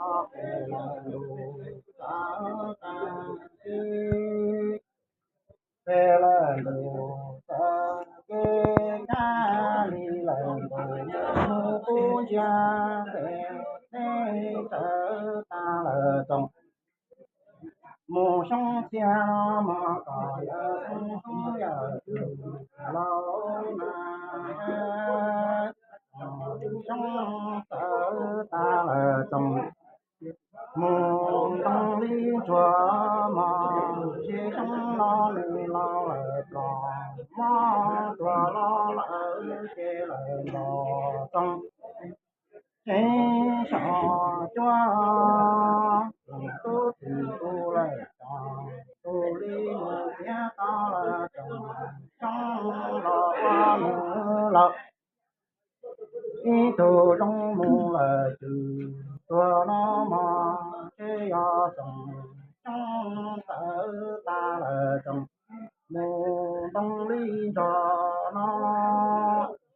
Peb lawm ntuj txawv tag, peb lawm ntuj txawv tag, kab li lawm ntuj mus pub ntsia, peb txawv tag lawm txoos mus xyoob txhia no mog, kom yawg xeeb xeeb yawm txwv laus na. Xyoob txawv tag lawm txoos mus ntoo li ntsuag mog, ces xyoob no nws laus lawm ploos, mob tuag los lawm ces lawm nto txoos. Ces xyom cuab leej tub twm kuj lawm txoos, tus li mus txiav tau lawm txoos, xyoob los ua nws laus. Ib tug zoo mus lawm txwv tuag no mog, ces yog txoos xyoob txawv tag lawm txoos mus ntoo li ntsuag no.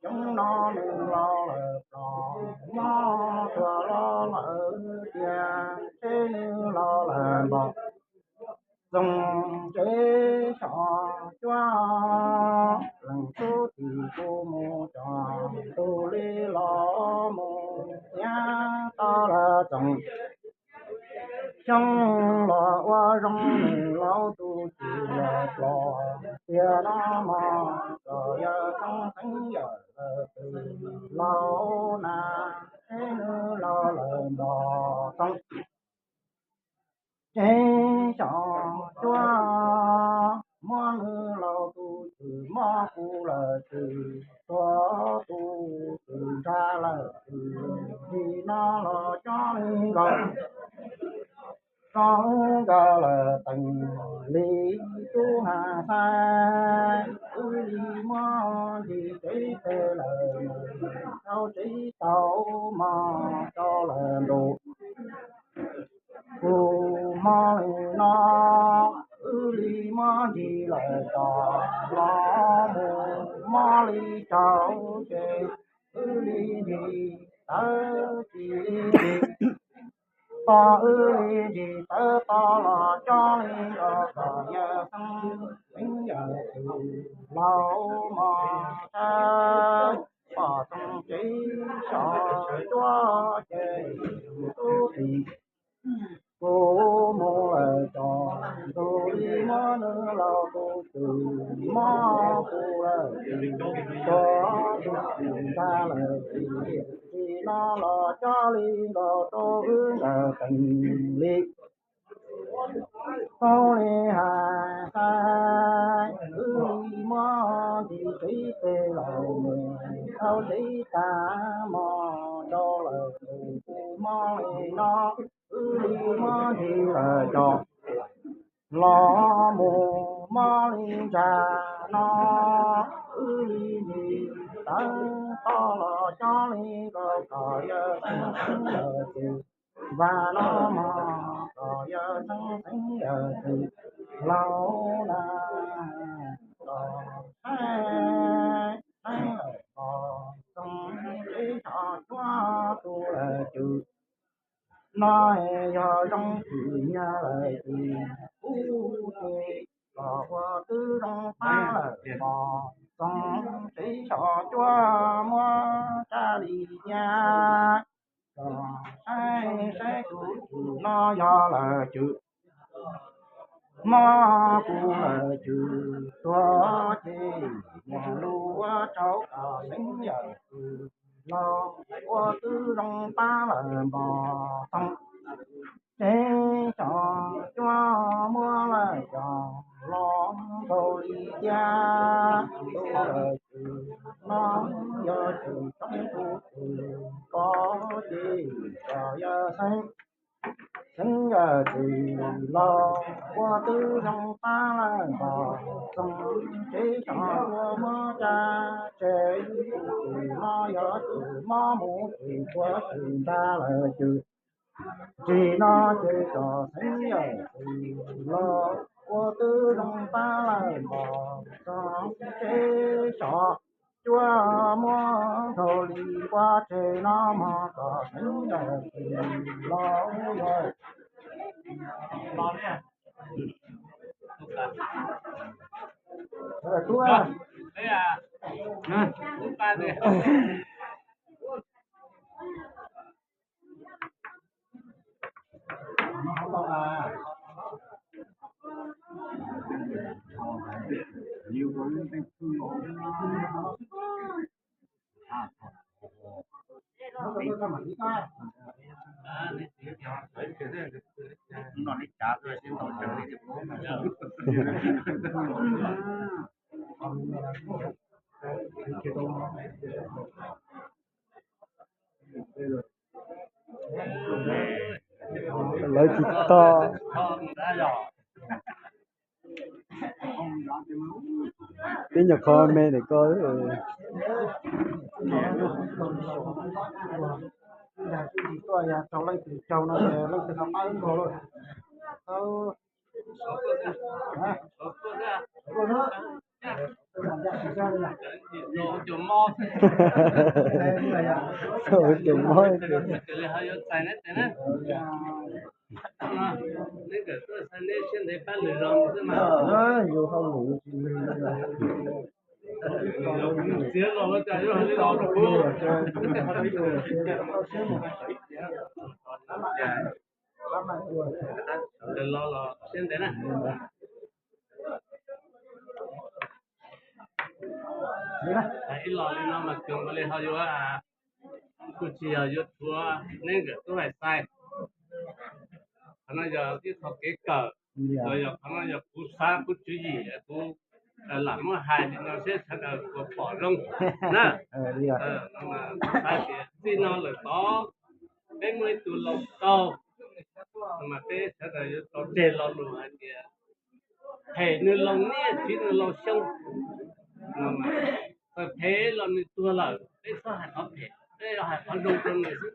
Xyoob no nws laus lawm ploos, mob tuag los lawm tiag, ces nws laus lawm nto txoos. Ces xyom cuab leej tub twm kuj mus txoos, tus li los mus txiav tau lawm txoos. Xyoob los ua zoo nws laus tus twm lawm ploos tiag no mog, kom yawg xeeb xeeb yawm txwv laus na, ces nws laus lawm nto txoos. Ces xyom cuab muab nws laus tus twm mob kuv lawm txwv, tuag tus twm ntsa lawm txwv, nim no los cov li nkaus rau wb nkawd lawm teem li tub has xaib. Wb li muab ncig tsev pem lawm, thauj tsev tau mog rau lawm ntuj kuj mob li no. Wb li muab ncig lawm tod los mus mob li caum ces wb li ncig tawv tsis li ncig to, wb li ncig tawv to los cov li nkaus kom yawg xeeb xeeb yawm txwv laus mog saib. Pom txoos ces xyom cuab ces tub tim kuv mus lawm txoos, tus li muab nws laus tus twm mob kuv lawm txwv, tuag tus twm ntsa lawm txwv, nim no los cov li nkaus rau wb nkawd teem li tub li has xaib. Wb li muab ncig tsev pem lawm mus, thauj tsev tag mog rau lawm ntuj kuj mob li no. Wb li muab ncig lawm tod los mus mob li ntsa no. Wb li ncig tawv to los cov li nkaus kom yawg xeeb xeeb yawm txwv vas no mog, kom yawg xeeb xeeb yawm txwv laus na. Kom saib saib lawm pom txoos ces xyom cuab tus lawm cwm no, yog zoo txwm nyag lawm txwv kuj ces kom ua twb zoo pab lawm pom txoos ces xyom cuab muab tsa li nyag. Kom saib saib tus cwm no yog lawm cwm mob kuv lawm cwm tuag ces mus lub ua rau kom xeeb yawm txwv laus ua twb zoo pab lawm npog toog. Ces xyom cuab muab lawm cov los nkaus li tiag, tus lawm cwm no yog cwm toob tus cwm ko ces kom yawg xeeb xeeb yawm txwv laus ua twb zoo pab lawm npog toog. Ces xyom cuab muab tsa tseg, tus cwm no yog cwm mob mus cwm tuag cwm ntsa lawm cwm. Tsis no ces kom xeeb yawm txwv laus ua twb zoo pab lawm npog toog. Ces xyom cuab muab dhau li npua tseg no mog kom tseev daim tsis los ua. Lawv tsis tau. Peb nyuam qhuav me ntawm ko. Tuaj yog raug leej twg caug no ces leej twg no pab wb nkaug lawm. Cov mob. Yus hauj lwm tsis ntev. Txiav los los cas yuav hais li no rau kuv. Los los siab ntev na. Ib los li no mas tsuas nkaus li ho yuav, kuj tsis yog yuav tshuav neb nkawm tub hais xais. Qhov no yog ib qho kev kawm, los yog qhov no yog kuv xav kuv tswv yim, kuv lam muab hais li no seb sawv daws puas pom zoo na. Xav tias txij no lawm tod peb muaj ib tug laus tau, mas peb sawv daws yuav tso tseg lo lus hais tias phem nws laus niaj txiv nws laus xyoo, txawm phem los nws tuag lawm peb txhob hais qhov phem, peb yuav hais qhov zoo rau nws xwb.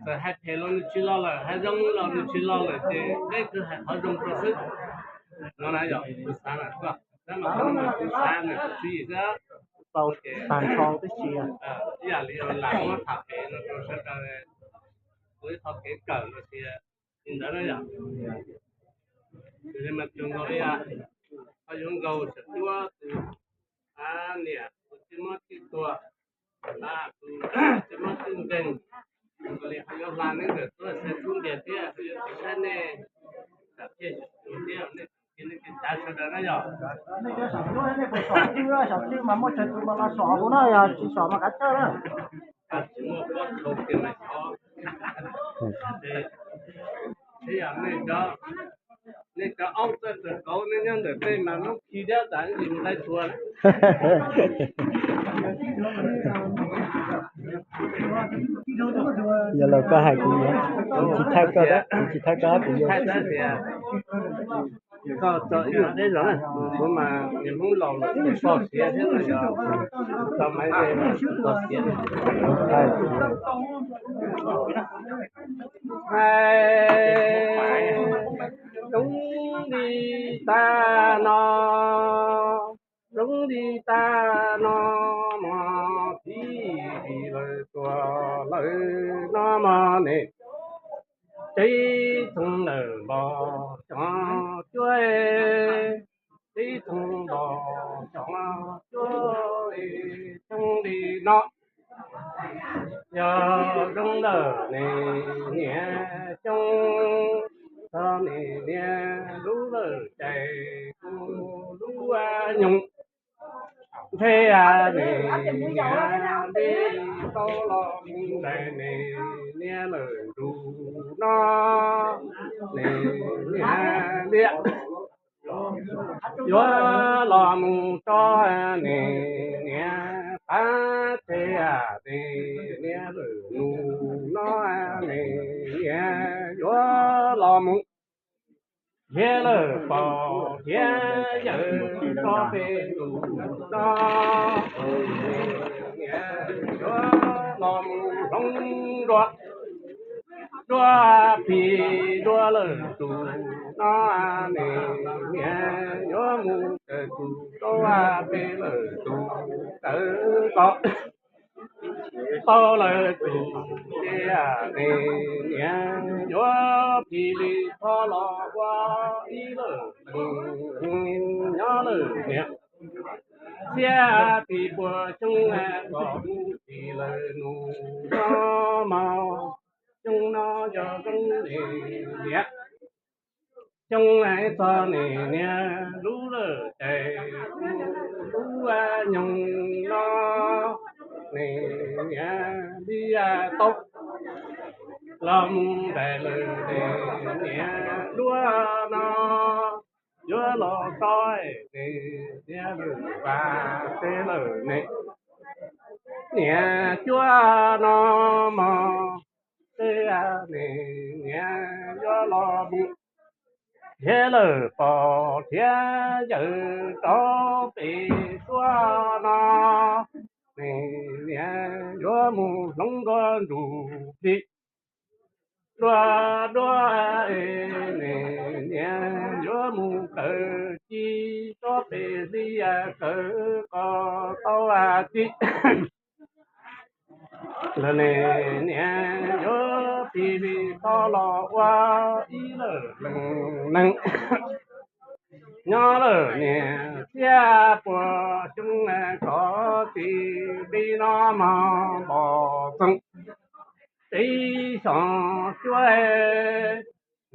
Txawm hais phem los nws tsis los lawm, hais zoo los nws tsis los lawm ces peb kawg hais qhov zoo rau xwb. No na yog kuv xav na, kuv xav na, kuv tswv yim xwb. Tau tag nrho tib si. Ib yam li lam muab tham pem no rau sawv daws, kuv ib qho kev kawm no tias li ntawd na yog. Ces li mas tsuas nkaus li, ho yuav nkaus tsam cuab tus niam tus txiv mob txij tuag, tus txiv mob txij nkeeg, nkaus li ho yuav hla neb nkawm tub hais xais xub ntiag thiab ho yuav tsis saib nej, tsam thiaj tus thiab nej tus thiab nej tus cav sawv daws na yog. Nej cov sam cuab nej puas som cwj, sam cwj mas muaj tsawg tus mas los som kuv na, yog tsis som mas kav tsij na. Tsis muaj pob txha kiag mas thov. Ib yam nej cov aub txawj txawm kauv nej nyob ntawm tej mas lub khi thiab tas ntsis mus hlais txhua na. Yog los koj hais kuv, kuv tsis thaij koj, kuv tsis thaij koj, kuv yuav koj tso ib nyuag deb zog na, kuv mas niam Hmoob laus lawm txom siav thiab no yog tso maiv ze txom siav. Hais zoo li tag no, zoo li tag no mog, tib li lawm tuag lawm no mog ne. Tib tsoom lawm npog xyov cuab, tib tsoom npog xyov cuab li xyoo li no. Yog zoo lawm ne niam xyoo, txog ne niam lub lawm cais kuv lub nyoog. Ntshe ne niam li tau los mus ntais ne niam lawm ntus no, ne niam liam yuav los mus tso ne niam qab tsev, ne niam lawm nus no, ne niam yuav los mus thiab lawm pog thiab yawm tso peb ntus no, ne niam yuav los mus hloov dua. duab phim duab lawm tus no, nws niam yuav mus kawm tus rau peb lawm tus kawm ko tau lawm tus, ces nws niam yuav phim li tho los ua ib lawm leej nyob lawm niam. Txhiab tim puas xyoo kom mus tim lawm nus no mog, xyoo no yog zoo nws niam, xyoo txog nws niam lub lawm ces lub nyoog no nws niam li tau los mus ntais lawm nws niam duab no, yuav los tso nws niam lawm vas teb lawm nws niam cuab no mog, ces nws niam yuav los mus thiab lawm pos thiab yawm rov pem suab no, nws niam yuav mus hloov nruab nrus plig dua dua, nws niam yuav mus kawm ci tsob pem hli kawm kom tau ci lawm nws niam yuav phim li tho los ua ib lawm leej neeg nyob lawm niam. Txhiab puas xyoo kom tim li no mog npos txoog tib xyoo cuab,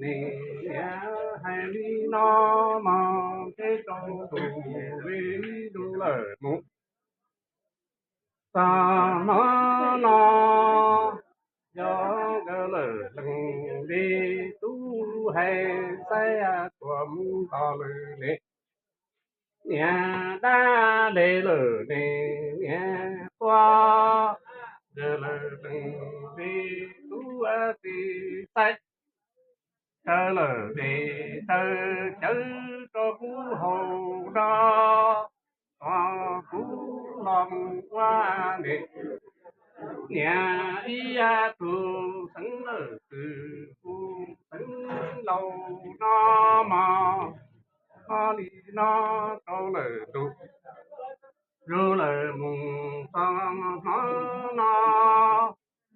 nws niam hais li no mog, peb rau tus li du lawm mus txog hnub no, yog nkawd lawm leej li tub hais xaib tuam mus nto lawm nws niam dab le lawm nws niam quaj, nkawd lawm leej li tub txiv xaib raws lawm nws taw cawv rau kuv haus no, tov kuv los mus ua nws niam ib yam tug xeev lawm txwm kuv xeev laus no mog, ho li no rau lawm ntu, zus lawm mus txog hnub no,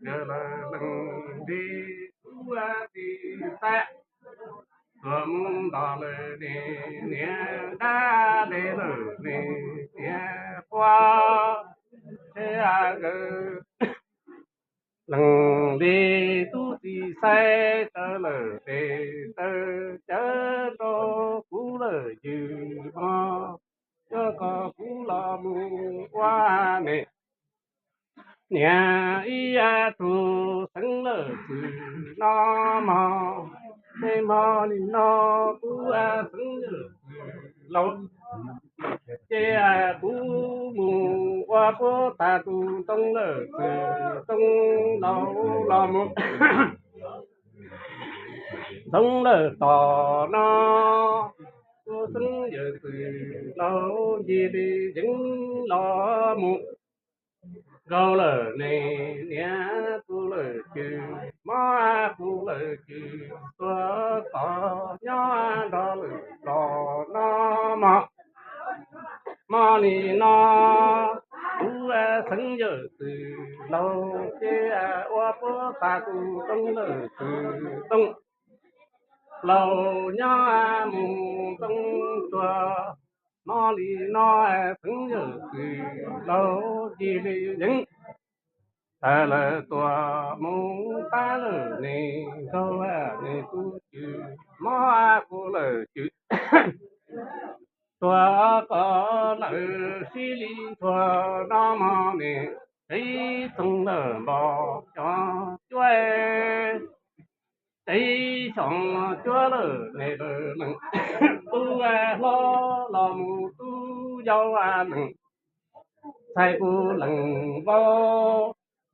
nkawd lawm leej li tub txiv xaib tuam mus nto lawm nws niam dab le lawm nws niam quaj, ces nkawd leej li tub txiv xaib raws lawm tes taw cawv rau kuv lawm ywm mog, yog kom kuv los mus ua nws niam ib yam tug xeev lawm txwm no mog, ces hmo li no kuv xeev lawm txwm laus, ces kuv mus ua puab tag tus ntoo lawm txwm ntoo laus los mus ntoo lawm tom no, kuv xeev yawm txwm laus ncig li yeev los mus nkaus lawm nws niam tu lawm cwm, mob kuv lawm cwm tuag tod nyob nrog lawm los no mog. Hmo li no kuv xeev yawm txwm laus ces ua puab tag tus ntoo lawm txwm ntoo laus nyob mus ntoo tuag. Hmo li no xeev yawm txwm laus ncig li yeev tawm lawm tuam mus pab lawm nws nkaus nws tus cwm, mob kuv lawm cwm tuag kom lawm sib li ntxuag no mog. Nws ib txoog lawm npos cov cuab, ib xyoos cuab lawm nws lawm leej tub hlob los mus tub yau leej, txhais kuv leej vauv,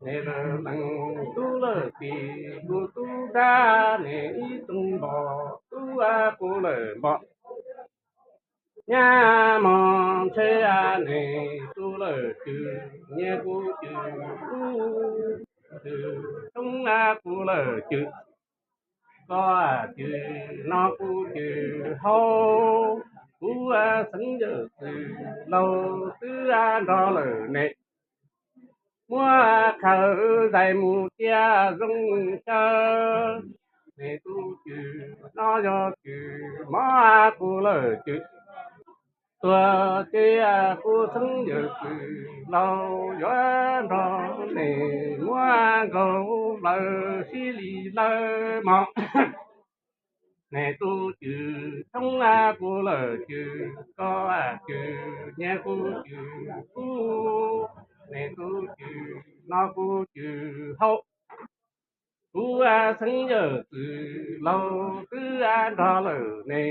nws lawm leej tub lawm tim kuv tub dab, nws ib txoog npos tub kuv lawm npos nyab mog. Ntshe nws tu lawm cwm nyias kuv cwm, kuv cwm toob kuv lawm cwm koj cwm no kuv cwm hauv, kuv xeeb yawm txwv laus twb nrog lawm ne. Muab khaws zais mus cia zoo kawg, ne tus cwm no yog cwm mob kuv lawm cwm tuag ces kuv xeeb yawm txwv laus yuav nrog ne muab nkaug lawm sib li lawm mog. Ne tus cwm tshoob kuv lawm cwm koj cwm nyiaj kuv cwm kub, ne tus cwm no kuv cwm hauv, kuv xeeb yawm txwv laus twb nrog lawm ne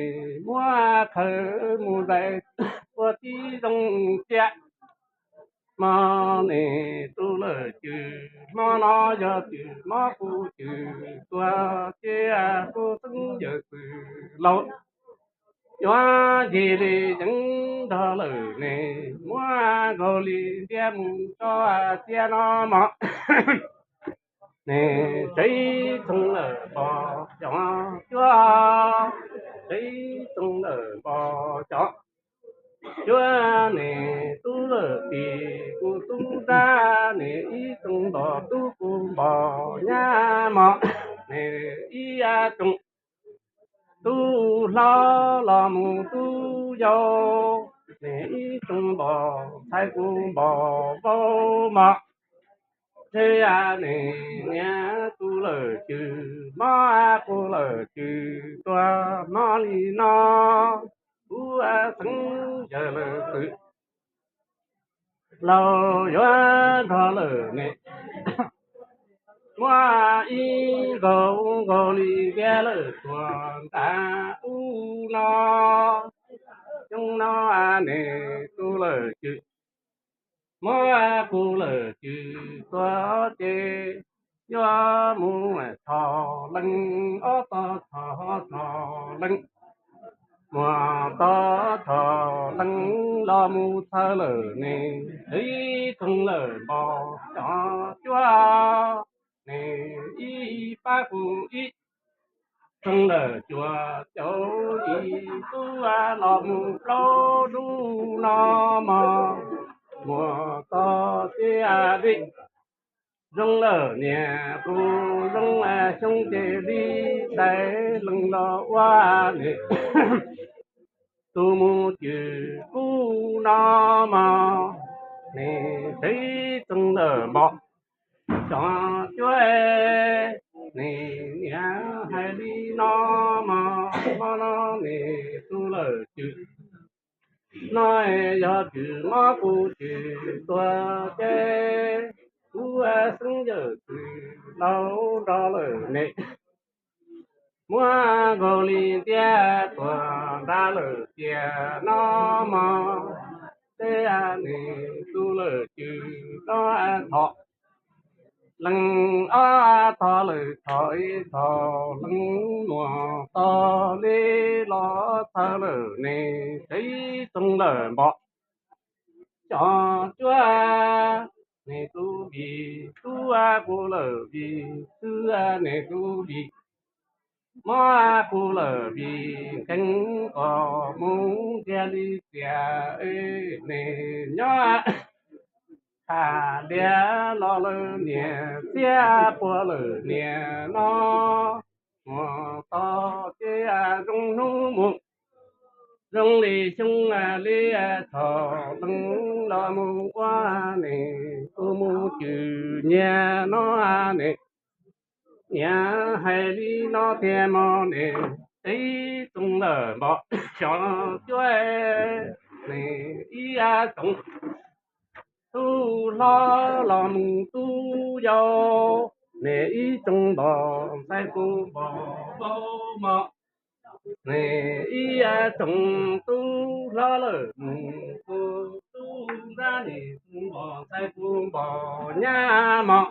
muab khaws mus zais ua tib zoo cia mog. Ne tus lawm cwm mob no yog cwm mob kuv cwm tuag ces kuv xeeb yawm txwv laus yuav ncig li yeev nrog lawm ne muab nkaug li ntiab mus tso cia no mog. Ne tsev txoog lawm npog cov cuab, tsev txoog lawm npog cov cuab, ne tub lawm tis kuv tub nrab, ne ib txoog npog tub kuv npog nyab mog. Ne ib txoog tub hlob los mus tub yau, ne ib txoog npog ntxhais kuv npog vauv mog. Ntshe ne niam tus lawm cwm mob kuv lawm cwm tuag mob li no, kuv xeeb yawm lawm txwv laus yuav nrog lawm ne muab ib nkaug nkaug li ntiab lawm tuag nram ub no. Xyoo no ne tus lawm cwm mob kuv lawm cwm tuag ces yuav mus txhom leej ob tog txhom txhom leej, mus tog txhom leej los mus txhawj lawm ne, ib txoog lawm npog cov cuab ne ib pab kuv ib txoog lawm cuag caum yim tub los mus plaub lub no mog, mus tog tiaj dib. Zoo lawm niam kuv zoo xyoo ces li dais leej los ua ne, tus mus cwm kuv no mog, ne tsev txoog lawm npog cov cuab, ne niam hais li no mog, mob no ne tus lawm cwm no yog cwm mob kuv cwm tuag ces kuv xeeb yawm txwv laus nrog lawm ne muab nkaug li ntiab tuag nrad lawm tiag no mog. Teb ne tus lawm cwm no txhom leej ob tog lawm txhom ib tog leej mus tog li los txhawj lawm ne, tsev txoog lawm npog cov cuab, ne tus vij tub kuv lawm vij xwb, ne tus vij mob kuv lawm vij nkees kom mus ntiag li tiag ne nyob tham liab los lawm niam txiab puag lawm niam no, mus tog ces zoo hnub mus zoo li xyoo li txhom leej los mus ua ne, kuv mus cwm nyiaj no ne, niam hais li no tiag mog ne, tsev txoog lawm npog cov cuab ne, ib tsoom tub hlob los mus tub yau ne, ib tsoom npog ntxhais kuv npog vauv mog, ne ib tsoom tub hlob lawm mus kuv tub nrab, ne kuv npog ntxhais kuv npog nyab mog.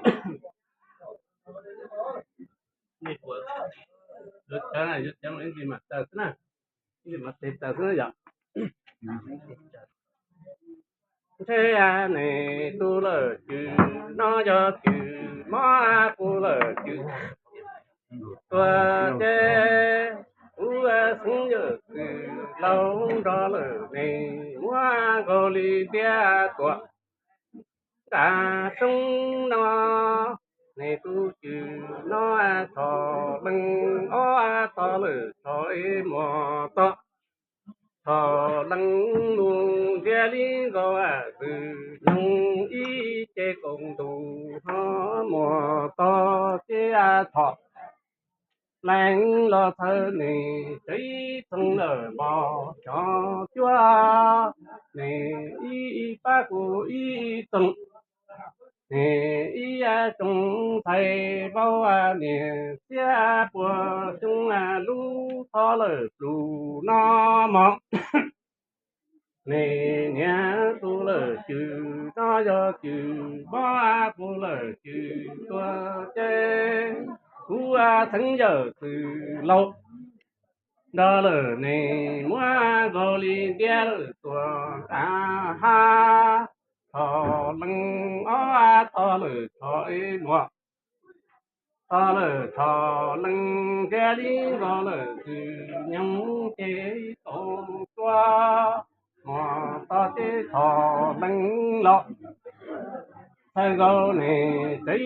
Ntshe ne tus lawm cwm no yog cwm mob kuv lawm cwm tuag ces kuv xeeb yawm txwv laus nrog lawm nes muab nkaus li ntiab tuag. Nram roob no nes tus cwm no txhom leej ob tog lawm txhom ib muag tog, txhom leej mus ntiab li nkaus txwm nyoog ib ce kaum ntus ho muag tog ces txhom leej los txhawb nes tsev txoog lawm npog xyov cuab nes ib pab kuv ib txoog nes ib tsoom ntxhais vauv niam txiab puas xyoo lub thov lawm plum no mog. Nes niag tus lawm cwm no yog cwm mob, tus lawm cwm tuag ces kuv xeeb yawm txwv laus nrog lawm nes muab nkaus li ntiab lawm tuag nram hab, txhom leej ob tog lawm txhom ib muag tog lawm txhom leej ntiab li nkaus lawm txwm nyoog ces kaum cuab muag tog ces txhom leej los txhawb nkaus nes tsev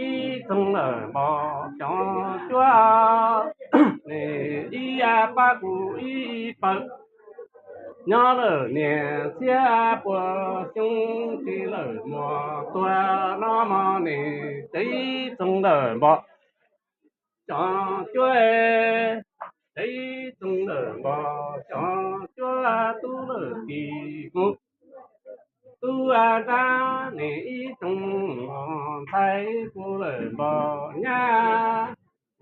txoog lawm npog xyov cuab nes ib pab kuv ib pawg nyob lawm niam txiab puas xyoo tsis lawm muag tuag no mog nes tsev txoog lawm npog xyov cuab, tsev txoog lawm npog xyov cuab tub lawm tis kuv tub nrab nes ib tsoom ntxhais kuv lawm npog nyab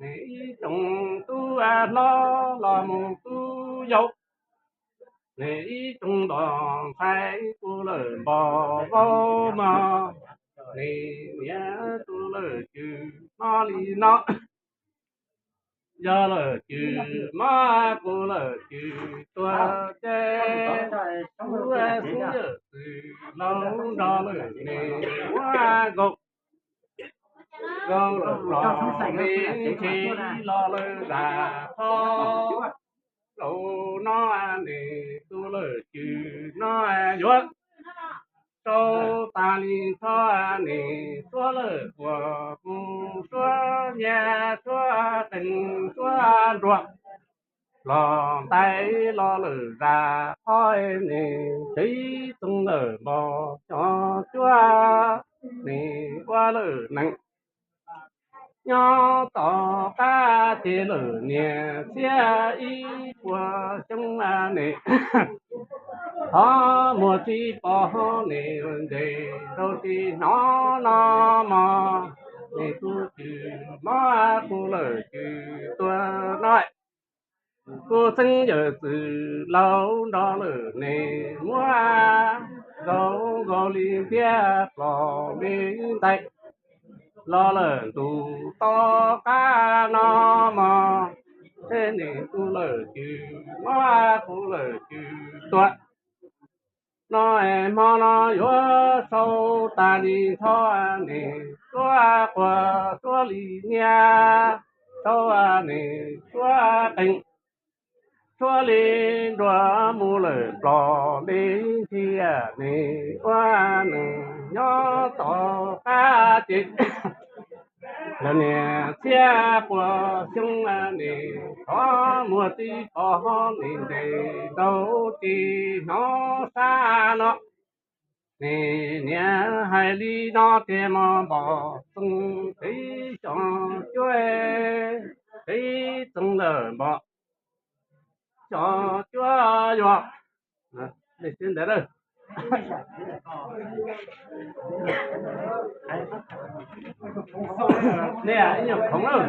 nes ib tsoom tub hlob los mus tub yau nes ib tsoom npog ntxhais kuv lawm npog vauv mog nes niag tus lawm cwm mob li no yog lawm cwm mob kuv lawm cwm tuag ces kuv xeeb yawm txwv laus nrog lawm nes muab nkaus nkaus lawm los me ntsis los lawm zam qhov laus no nes tus lawm cwm no yuav rau tas li txhob nes suab lawm puas mus suab nyiaj suab qeej suab nruas los ntais los lawm zam qhov nes tsev txoog lawm npog xyov cuab nes ua lawm nees nyob tom qab ces lawm niam txiab ib puas xyoo nes thov muag tsis pom ho nes ntes rau tsis hnov no mog nes kuv cwm mob kuv lawm cwm tuag no kuv xeeb yawm txwv laus nrog lawm nes muab nkaus nkaus li ntiab plos me ntais los lawm ntus tom qab no mog. Txheb nes kuv lawm cwm mob kuv lawm cwm tuag no es hmo no yuav sau tas li txhob nes suab quas suab li nyiaj, sau nes suab qeej suab li nruas mus lawm plos li ntxhi nes ua neeg nyob tom qab ces lawm niam txiab puas xyoo nes thov muag tsis pom ho nes ntes rau tsis hnov sab no nes niam hais li no ces mog npog txoog tsev xyov cuab, tsev txoog lawm npog xyov cuab yuav nej ntawd nej ib nyuag khoov lawm.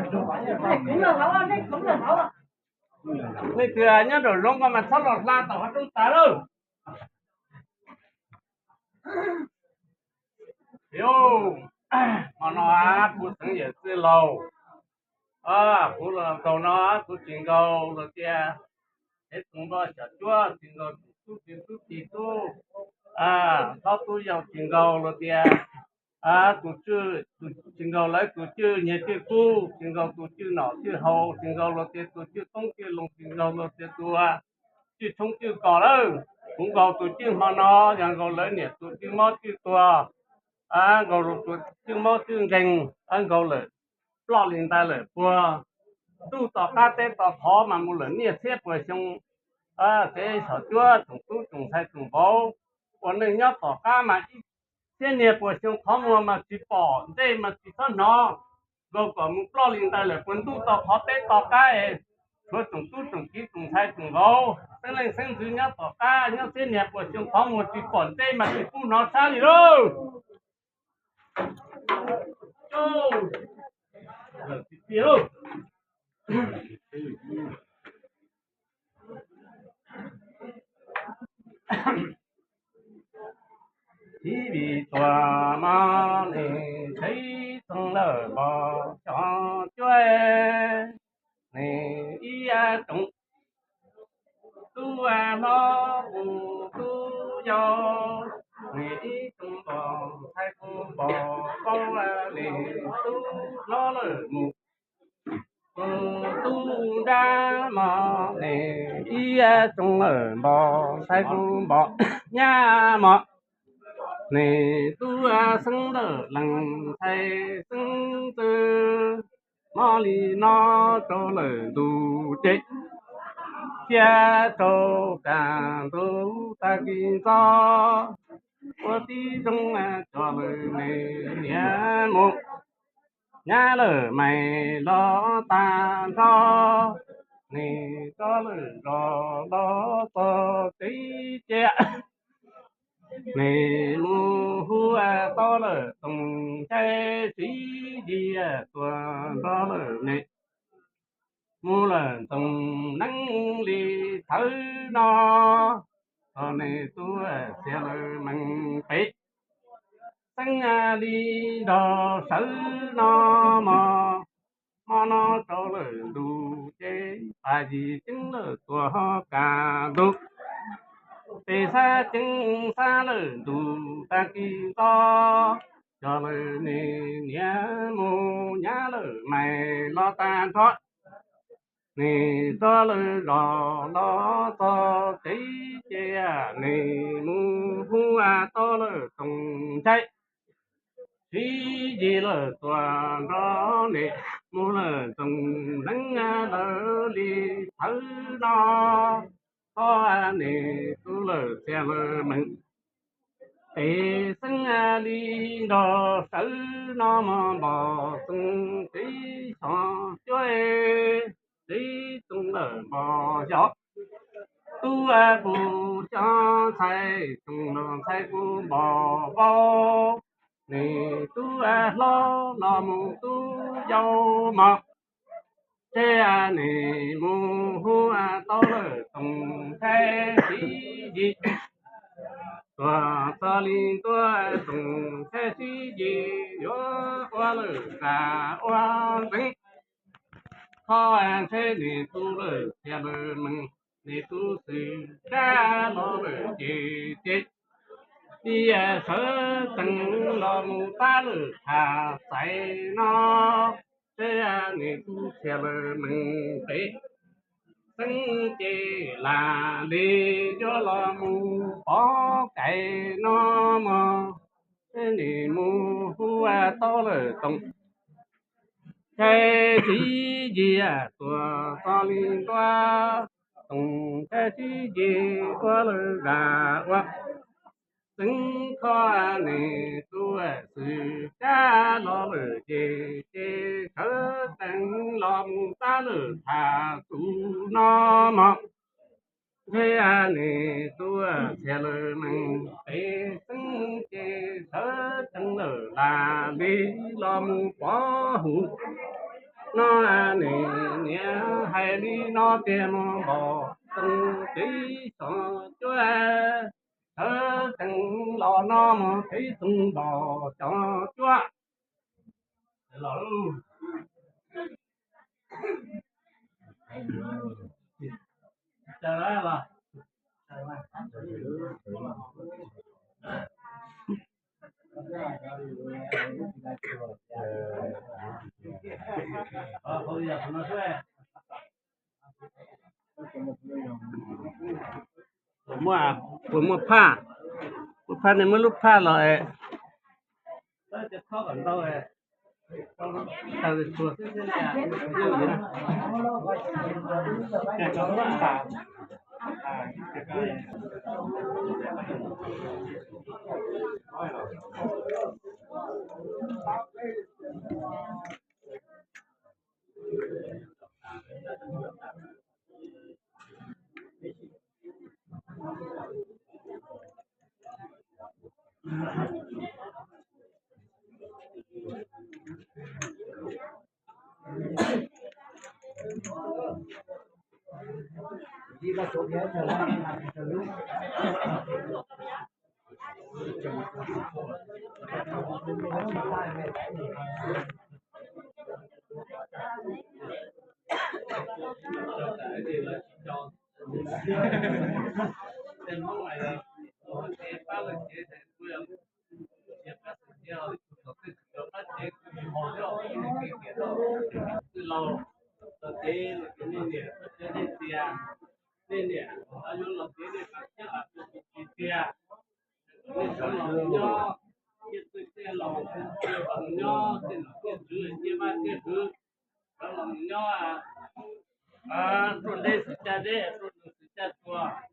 Leej twg nyob nraum zoov ko mas txhob los hla tom qhov rooj tas lawm. Hmo no kuv xeev yawm txwv laus, kuv los nkaus no kuv tsis nkaus los tias, ev txoov npog xyov cuab tsis nkaus, tub txiv tub tub, hlob tub yau tsis nkaus los tias, tus, tsis nkaug lawv tus cwj nyiaj cwj kub, tsis nkaug tus cwj nom cwj haus, tsis nkaug luag tias tus cwj qoob cwj loo, tsis nkaug luag tias tus cwj tshoob cwj kos lawm. Kuv nkaug tus cwj hmo no yog nkaug lawv niam tus cwj mob cwj tuag, nkaug tus cwj mob cwj nkeeg, nkaug lawm ploj li ntawd lawm puag ntuj tom qab teb tom qhov mas mus lawm niaj txhiab puas xyoo. Tsev xyom cuab tsoom tub tsoom ntxhais tsoom vauv, ua neej nyob tom qab mas ib txhiab niag puas xyoo qhov muag mas tsis pom, ntsej mas tsis txhob hnov, nkaug kom mus ploj li ntawd lawm puag ntuj tom qhov teb tom qab es tshuav tsoom tub tsoom kiv tsoom ntxhais tsoom vauv, xeeb leej xeeb ntxwv nyob tom qab nyob txhiab niag puas xyoo qhov muag tsis pom, ntsej mas tsis pub hnov sab li lauj. Tib vim tuag mog, nws tsheb txoog lawm npog xyom cuab, nws ib tsoom tub hlob mus tub yau, nws ib tsoom npog ntxhais kuj npog vauv, nws tub hlob lawm mus tus tub nrab mog, nws ib tsoom lawm npog ntxhais kuj npog nyab mog, nws tub xeeb lawm leej ntxhais xeeb ntxwv, mob li no rau lawm ntuj ces, cia rau kaj ntug tag kis ntxov, ua tib zoo coj lawm nws niam mus, nyab lawm mais los tag nrho, nws rov lawm zos los txog tsev ces, nws mus hu tau lawm Tooj Nchai Siv Yis tuaj nrog lawm nws mus lawm Tooj Neeb li thawv no, txog nws tub txia lawv meej pem, xeeb li nrog sawv no mog, hmo no rau lawm ntuj ces, paj yim ceeb lawm tuaj kaj ntug, pem xab ceeb xab lawm ntuj tag kis ntxov, coj lawm nws niam mus, nyab lawm mais los tag nrho, nws rov lawm zos los txog tsev ces, nws mus hu tau lawm Tooj Nchai Siv Yis lawm tuaj nrog nws mus lawm Tooj Neeb lawv li thawv no, txog nws tub lawm txia lawv meej pem, xeeb li nrog sawv no mog, npog txoog tsev xyom cuab, tsev txoog lawm npog xyom, tub puv xyom ntxhais, tsoom ntxhais kuj npog vauv, nws tub hlob los mus tub yau mog, ces nws mus hu tau lawm Tooj Nchai Siv Yis, tuaj txog li ntua Tooj Nchai Siv Yis yuav ua lawm zaj ua ntxeev, qhov ntshe nws tub lawm txia lawv meej, nws tub xwm kab los lawm ces ces, li sawv tsees los mus pab lawm tham xaiv no, seb nws tub txia lawv meej pem, xeeb ces lam li yuav los mus pov kais no mog, seb nws mus hu tau lawm Tooj Nchai Siv Yis tuaj txog li ntua, Tooj Nchai Siv Yis ua lawm zaj ua ntxeev, qhov nws tub xwm kab los lawm ces ces sawv tsees los mus pab lawm tham xus no mog, ntshe nws tub txia lawv meej pem, xeeb ces sawv tsees lawm lam li los mus pov huv no, nws niam hais li no tiag mog, npog txoog tsev xyom cuab, sawv tsees los no mog, tsev txoog npog xyom cuab. Puas muaj, puas muaj phaj? Muaj phaj nej muab lub phaj los es. Twb laus, los txiv los nej niam, nej txiv, nej niam yuav los txiv nej pab thiab los txiv txiv, nej sawv los mus nyob, thiaj twj thiaj laus, los mus nyob tej nom tej tswv, tej vaj tej hwv, sawv los mus nyob, tuaj deb xwm caj deb, tuaj nws xwm caj tsuag.